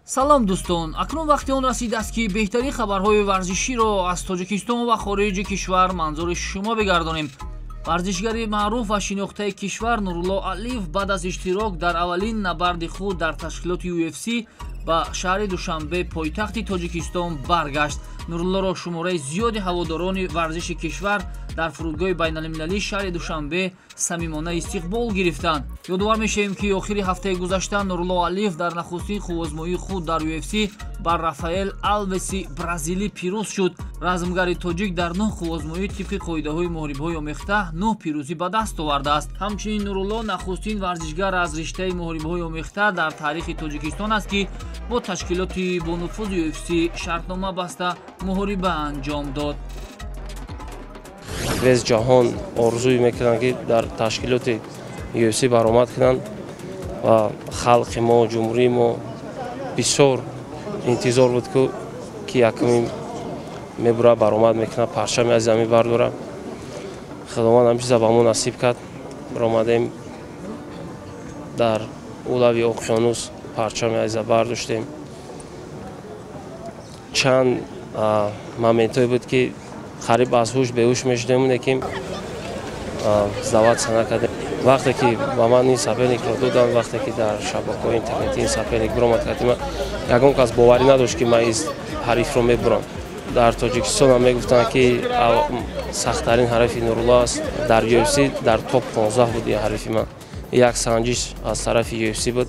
Салом дӯстон, акнун вақти он расидааст, ки беҳтарин хабарҳои варзиширо аз Тоҷикистон ва хориҷи кишвар манзури шумо бигардонем. Варзишгари маъруф ва шинохтаи кишвар Нурулло Алиев баъд аз иштирок дар аввалин набарди худ дар ташкилоти UFC ба шаҳри Душанбе, пойтахти Тоҷикистон, баргашт. Нуруллоро шумораи зиёди ҳаводорони варзиши кишвар дар фурудгоҳи байналмилалии шаҳри Душанбе самимона истиқбол гирифтанд. Ёдовар мешавем, ки охири ҳафтаи гузашта Нурулло Алиев дар нахустин қуввозмоии худ дар UFC бар Рафаэл Алвеси бразилӣ пирӯз шуд. Размгари тоҷик дар 9 қуввозмоӣ тибқи қоидаҳои муҳорибаҳои омехта 9 пирӯзӣ ба даст овардааст. Ҳамчунин Нурулло нахустин варзишгар аз риштаи муҳорибаҳои омехта дар таърихи Тоҷикистон аст, ки бо ташкилоти бонуфузи UFC шартнома баста муҳориба анҷом дод. Весь ҷаҳон орзуй мекунанд, ки дар ташкилоти UFC баромад кунанд, ва халқи мо, ҷумҳурии мо бисёр интизор буд, ки якумин мебура, баромад мекунад, парчами аз замин бардора. Худованд ҳам чиза ба мо насиб кард. Баромадем, дар улави оқёнус парчами азиза бардоштем. Чанд моментҳое буд, ки қариб аз ҳуш беҳуш мешудем, лекин сдаваться накардем. Вақте ки ба ман ин соперникро доданд, вақте ки дар шабакаҳои интернетӣ ин соперник биромад кард, ягон кас боварӣ надошт, ки ман ин ҳарифро мебурам. Дар Тоҷикистон ҳам мегуфтанд, ки сахттарин ҳарифи Нурулло аст. Дар UFC дар топ 15 буд ин ҳарифи ман. Як санҷиш аз тарафи UFC буд.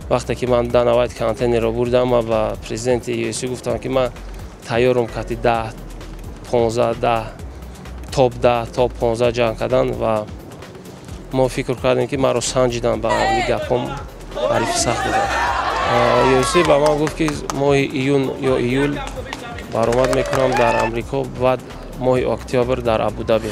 Вақте ки ман Дана Вайт Контейнерро бурдам, ман ба президенти UFC гуфтам, ки ман тайёрам кати 10, 15, 10, топ 10, топ 15 ҷанг кардан. Ва мо фикр кардем, ки маро санҷидан, ба гапҳом ҳарифи сахт будам. UFC ба ман гуфт, ки моҳи июн ё июл баромад мекунам дар Амрико, баъд моҳи октябр дар Абудаби.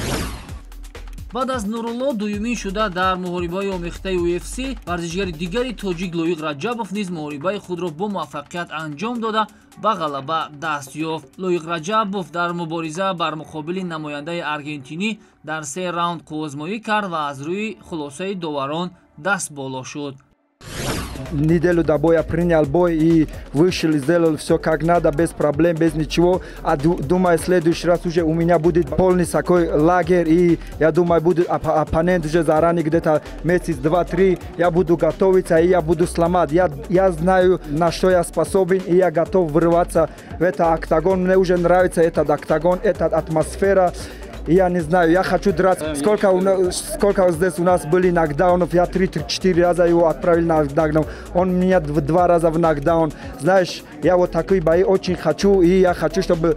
Баъд аз Нурулло дуюмин шуда дар муҳорибаи омехтаи UFC, варзишгари дигари тоҷик Лоиқ Раҷабов низ муҳорибаи худро бо муваффақият анҷом дода, ба ғалаба даст ёфт. Лоиқ Раҷабов дар мубориза бар муқобили намояндаи аргентинӣ дар се раунд қуввозмоӣ кард ва аз рӯи хулосаи доварон даст боло шуд. Неделю до боя принял бой и вышел, сделал все как надо, без проблем, без ничего. А думаю, в следующий раз уже у меня будет полный такой лагерь, и я думаю, будет оппонент уже заранее, где-то месяц, два, три, я буду готовиться и я буду сломать. Я знаю, на что я способен, и я готов врываться в этот октагон. Мне уже нравится этот октагон, эта атмосфера. Я не знаю, я хочу драться. Сколько здесь у нас были нокдаунов, я 3-4 раза его отправил на нокдаун. Он меня два раза в нокдаун. Знаешь, я вот такие бои очень хочу, и я хочу, чтобы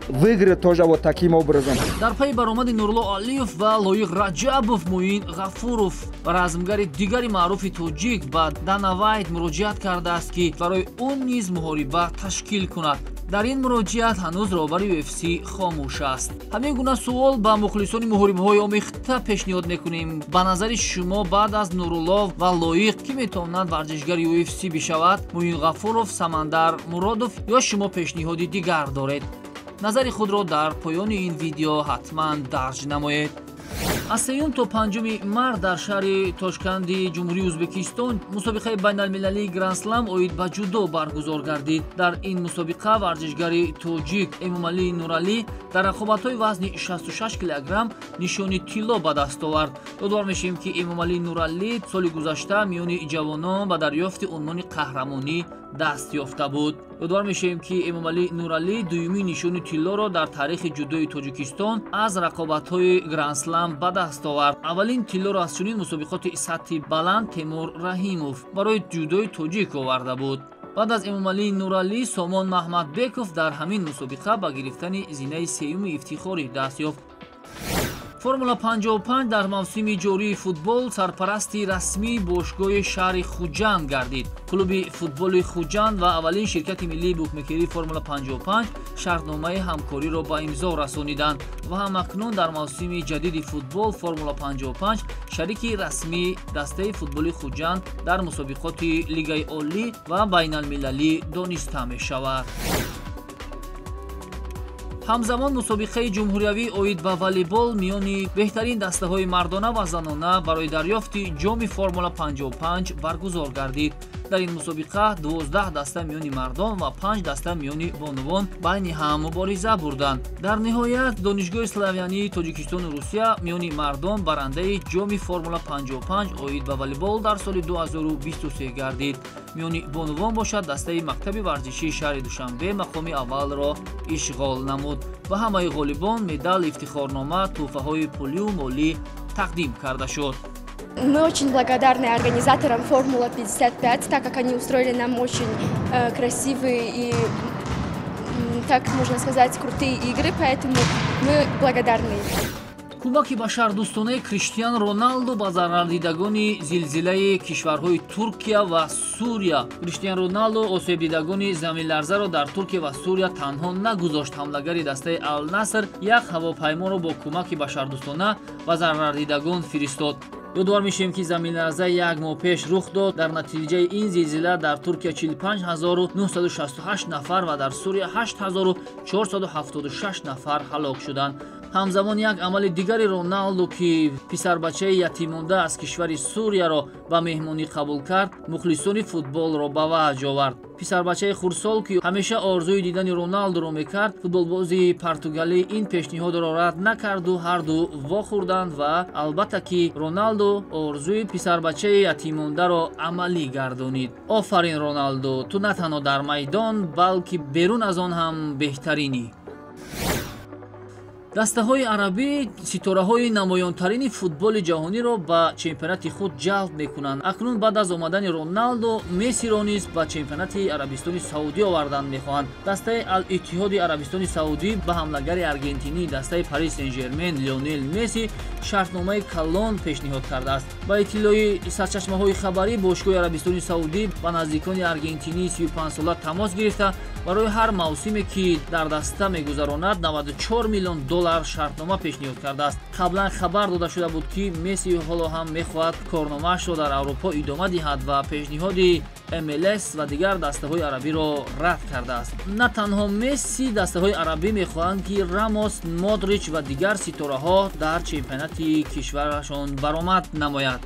выиграть тоже вот таким образом. Дар пайи баромади Нурулло Алиев ва Лоиқ Раҷабов, Муин Ғафуров, размгари дигари маъруфи тоҷик, ба Дана Вайт муроҷиат кардааст, ки барои ӯ низ муҳориба ташкил кунад. Дар ин муроҷиат ҳанӯз роҳбари UFC хомӯш аст. Ҳамин гуна суол ба мухлисони муҳорибаҳои омехта пешниҳод мекунем: ба назари шумо, баъд аз Нурулло ва Лоиқ кӣ метавонад варзишгари UFC бишавад? Муин Ғафуров, Самандар Муродов ё шумо пешниҳоди дигар доред? Назари худро дар поёни ин видео ҳатман дарҷ намоед. Аз 3 то 5 март дар шаҳри Тошканди Ҷумҳурии Ӯзбекистон мусобиқаи байналмилалии Грандслам оид ба ҷудо баргузор гардид. Дар ин мусобиқа варзишгари тоҷик Эмомалӣ Нуралӣ дар рақобатҳои вазни 66 килограмм нишони тилло ба даст овард. Ёдовар мешавем, ки Эмомалӣ Нуралӣ соли гузашта миёни ҷавонон ба дарёфти унвони қаҳрамонӣ даст ёфта буд. Ёдовар мешавем, ки Эмомалӣ Нуралӣ дуюмин нишони тиллоро дар таърихи ҷудои Тоҷикистон аз рақобатҳои Грандслам ба даст овард. Аввалин тиллоро аз чунин мусобиқоти сатҳи баланд Темур Раҳимов барои ҷудои тоҷик оварда буд. Баъд аз Эмомалӣ Нуралӣ Сомон Маҳмадбеков дар ҳамин мусобиқа ба гирифтани зинаи сеюми ифтихорӣ даст ёфт. Формула 55 дар мавсими ҷории футбол сарпарасти расмии бошгоҳи шаҳри Хуҷанд гардид. Клуби футболи Хуҷанд ва аввалин ширкати миллии букмекерии Формула 55 шартномаи ҳамкориро ба имзо расониданд ва ҳамакнун дар мавсими ҷадиди футбол Формула 55 шарики расмии дастаи футболи Хуҷанд дар мусобиқоти Лигаи олӣ ва байналмилалӣ дониста мешавад. Ҳамзамон мусобиқаи ҷумҳуриявӣ оид ба волейбол миёни беҳтарин дастаҳои мардона ва занона барои дарёфти ҷоми Формула 55 баргузор гардид. Дар ин мусобиқа 12 даста миёни мардон ва 5 даста миёни бонувон байни ҳам мубориза бурданд. Дар ниҳоят Донишгоҳи славянии Тоҷикистону Русия миёни мардон барандаи ҷоми Формула 55 оид ба волейбол дар соли 2023 гардид. Миёни бонувон бошад дастаи мактаби варзишии шаҳри Душанбе мақоми аввалро ишғол намуд ва ҳамаи ғолибон медал, ифтихорнома, тӯҳфаҳои пулию молӣ тақдим карда шуд. Мы очень благодарны организаторам Формула-55, так как они устроили нам очень красивые и, так можно сказать, крутые игры, поэтому мы благодарны им. Кӯмаки башардӯстонаи Криштиан Роналдо ба зарардидагони зилзилаи кишварҳои Туркия ва Сурия. Криштиан Роналдо осебдидагони заминларзаро дар Туркия ва Сурия танҳо нагузошт. Ҳамлагари дастаи Ал-Наср як ҳавопайморо бо кӯмаки башардӯстона ба зарардидагон фиристод. Ёдовар мешавем, ки заминларза як моҳ пеш рух дод. Дар натиҷаи ин зилзила дар Туркия 45968 нафар ва дар Сурия 8476 нафар ҳалок шуданд. Ҳамзамон як амали дигари Роналдо, ки писарбачаи ятиммонда аз кишвари Сурияро ба меҳмонӣ қабул кард, мухлисони футболро ба ваҷ овард. Писарбачаи хурдсол, ки ҳамеша орзуи дидани Роналдоро мекард, футболбози португалӣ ин пешниҳодро рад накарду ҳарду вохӯрданд ва албатта ки Роналдо орзуи писарбачаи ятиммондаро амалӣ гардонид. Офарин, Роналдо, ту на танҳо дар майдон, балки берун аз он ҳам беҳтаринӣ. Дастаҳои арабӣ ситораҳои намоёнтарини футболи ҷаҳониро ба чемпионати худ ҷалб мекунанд. Акнун баъд аз омадани Роналдо, Мессиро низ ба чемпионати Арабистони Саудӣ овардан мехоҳанд. Дастаи Ал-Иттиҳоди Арабистони Саудӣ ба ҳамлагари аргентинии дастаи Парис Сен-Жермен Леонел Месси шартномаи калон пешниҳод кардааст. Ба иттилои сарчашмаҳои хабарӣ, бошгоҳи Арабистони Саудӣ ба наздикони аргентинии 35сола тамос гирифта, барои ҳар мавсиме, ки дар даста мегузаронад, 94 миллион доллар шартнома пешниҳод кардааст. Қаблан хабар дода шуда буд, ки Месси ҳоло ҳам мехоҳад корномаашро дар Аврупо идома диҳад ва пешниҳоди МЛС ва дигар дастаҳои арабиро рад кардааст. На танҳо Месси, дастаҳои арабӣ мехоҳанд, ки Рамос, Модрич ва дигар ситораҳо дар чемпионати кишварашон баромад намояд.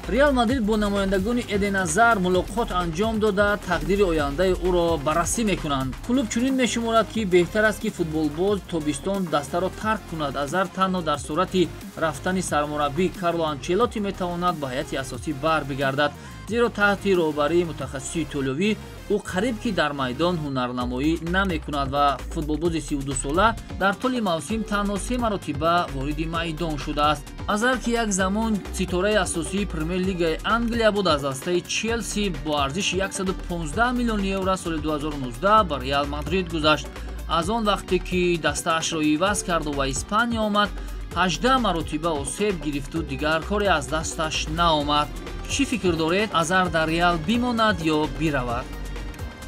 Реал Мадрид бо намояндагони Эден Азар мулоқот анҷом дода, тақдири ояндаи ӯро баррасӣ мекунанд. Клуб чунин мешуморад, ки беҳтар аст, ки футболбоз тобистон дастаро тарк кунад. Азар танҳо дар сурати рафтани сармураббӣ Карло Анчелотти метавонад ба ҳайати асосӣ барбигардад, зеро таҳти роҳбарии мутахассиси итолиёвӣ ӯ қариб ки дар майдон ҳунарнамоӣ намекунад ва футболбози 32сола дар тӯли мавсим танҳо се маротиба вориди майдон шудааст. Азар, ки як замон ситораи асосии Премер-лигаи Англия буд, аз дастаи Челси бо арзиши 115 миллион евро соли 2019 ба Реал Мадрид гузашт. Аз он вақте ки дастаашро иваз карду ба Испания омад, 18 маротиба осеб гирифту дигар коре аз дасташ наомад. Чӣ фикр доред, Азар дар Реал бимонад ё биравад?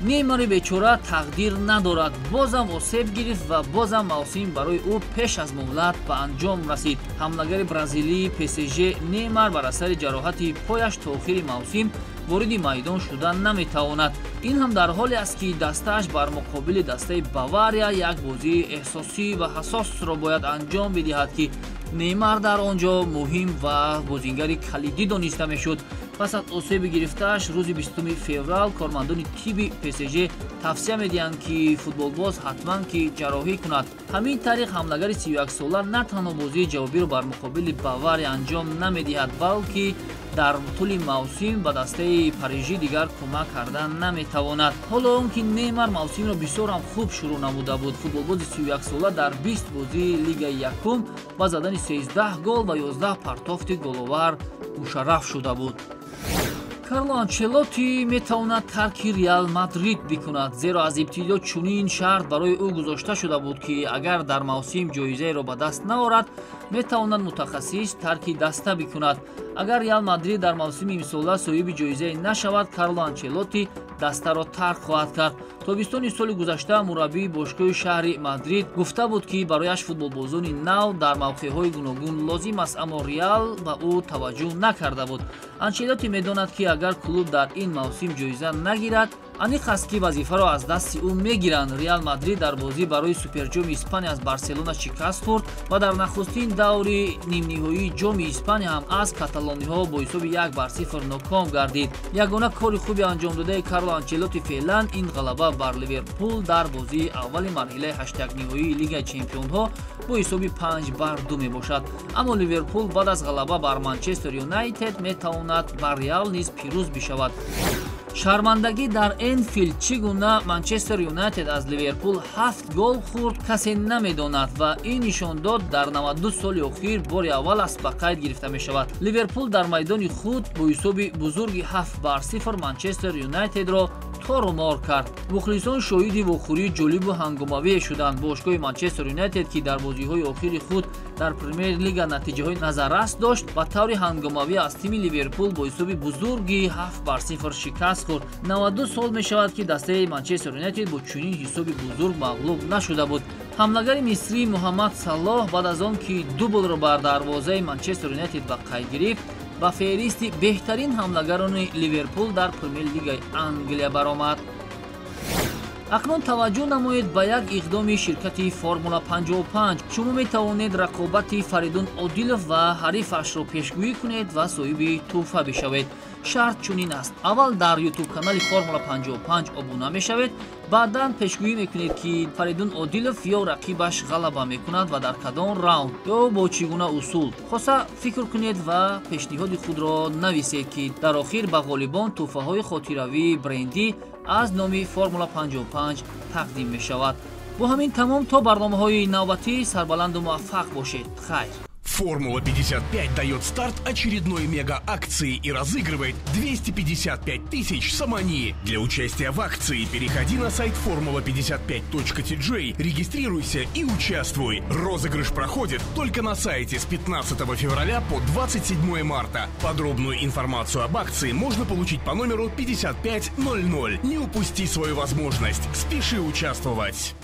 Неймари бечора тақдир надорад, бозам осеб гирифт ва бозам мавсим барои ӯ пеш аз муҳлат ба анҷом расид. Ҳамлагари бразилии ПСЖ Неймар бар асари ҷароҳати пояш то охири мавсим вориди майдон шуда наметавонад. Ин ҳам дар ҳоле аст, ки дастааш бар муқобили дастаи Бавария як бозии эҳсосӣ ва ҳассосро бояд анҷом бидиҳад, ки Неймар дар он ҷо муҳим ва бозингари калидӣ дониста мешуд. Пас аз осеби гирифтааш рӯзи 20 феврал кормандони тиби ПСЖ тавсия медиҳанд, ки футболбоз ҳатман ки ҷарроҳӣ кунад. Ҳамин тариқ ҳамлагари 31сола на танҳо бозии ҷавобиро бар муқобили Бавария анҷом намедиҳад, балки дар тӯли мавсим ба дастаи парижӣ дигар кӯмак карда наметавонад. Ҳоло он ки Неймар мавсимро бисёр ҳам хуб шурӯъ намуда буд. Футболбози 31сола дар 20 бозии Лигаи якум ба задани 13 гол ва 11 партофти головар мушарраф шуда буд. Карло Анчелотти метавонад тарки Реал Мадрид бикунад, зеро аз ибтидо чунин шарт барои ӯ гузошта шуда буд, ки агар дар мавсим ҷоизаеро ба даст наорад, метавонад мутахассис тарки даста бикунад. Агар Реал Мадрид дар мавсими имсола соҳиби ҷоизае нашавад, Карло Анчелотти дастаро тарк хоҳад кард. Тобистони соли гузашта мураббии бошгоҳи шаҳри Мадрид гуфта буд, ки барояш футболбозони нав дар мавқеъҳои гуногун лозим аст, аммо Реал ба ӯ таваҷҷӯҳ накарда буд. Анчелоти медонад, ки агар клуб дар ин мавсим ҷоиза нагирад, аниқ аст, ки вазифаро аз дасти ӯ мегиранд. Реал Мадрид дар бозӣ барои Суперҷоми Испания аз Барселона шикаст хӯрд ва дар нахустин даври нимниҳоии Ҷоми Испания ҳам аз каталониҳо бо ҳисоби 1-0 ноком гардид. Ягона кори хуби анҷомдодаи Карло Анчелоти феълан ин ғалаба бар Ливерпул дар бозии аввали марҳилаи ҳаштякниҳоии Лигаи чемпионҳо бо ҳисоби 5-2 мебошад. Аммо Ливерпул баъд аз ғалаба бар Манчестер Юнайтед метавонад бар Реал низ пирӯз бишавад. Шармандагӣ дар Энфилд. Чӣ гуна Манчестер Юнайтед аз Ливерпул 7 гол хӯрд, касе намедонад ва ин нишондод дар 92 соли охир бори аввал аст ба қайд гирифта мешавад. Ливерпул дар майдони худ бо ҳисоби бузурги 7-0 Манчестер Юнайтедро тору мор кард. Мухлисон шоҳиди вохӯрии ҷолибу ҳангомавие шуданд. Бошгоҳи Манчестер Юнайтед, ки дар бозиҳои охири худ дар Премер-лига натиҷаҳои назаррас дошт, ба таври ҳангомавӣ аз тими Ливерпул бо ҳисоби бузурги 7-0 шикаст хӯрд. 92 сол мешавад, ки дастаи Манчестер Юнайтед бо чунин ҳисоби бузург мағлуб нашуда буд. Ҳамлагари мисрӣ Муҳаммад Салоҳ баъд аз он ки дублро бар дарвозаи Манчестер Юнайтед ба қайд гирифт, ба феҳристи беҳтарин ҳамлагарони Ливерпул дар Премер-лигаи Англия баромад. Акнун таваҷҷӯҳ намоед ба як иқдоми ширкати Формула 55. Шумо метавонед рақобати Фаридун Одилов ва ҳарифашро пешгӯӣ кунед ва соҳиби тӯҳфа бишавед. Шарт чунин аст: аввал дар ютуб-канали Формула 55 обуна мешавед, баъдан пешгӯӣ мекунед, ки Фаридун Одилов ё рақибаш ғалаба мекунад ва дар кадом раунд ё бо чӣ гуна усул. Хоса фикр кунед ва пешниҳоди худро нависед, ки дар охир ба ғолибон тӯҳфаҳои хотиравии брендӣ аз номи Формула 55 тақдим мешавад. Бо ҳамин тамом. То барномаҳои навбатӣ сарбаланду муваффақ бошед. Хайр. Формула 55 дает старт очередной мега-акции и разыгрывает 255 тысяч сомони. Для участия в акции переходи на сайт formula55.tj, регистрируйся и участвуй. Розыгрыш проходит только на сайте с 15 февраля по 27 марта. Подробную информацию об акции можно получить по номеру 5500. Не упусти свою возможность. Спеши участвовать.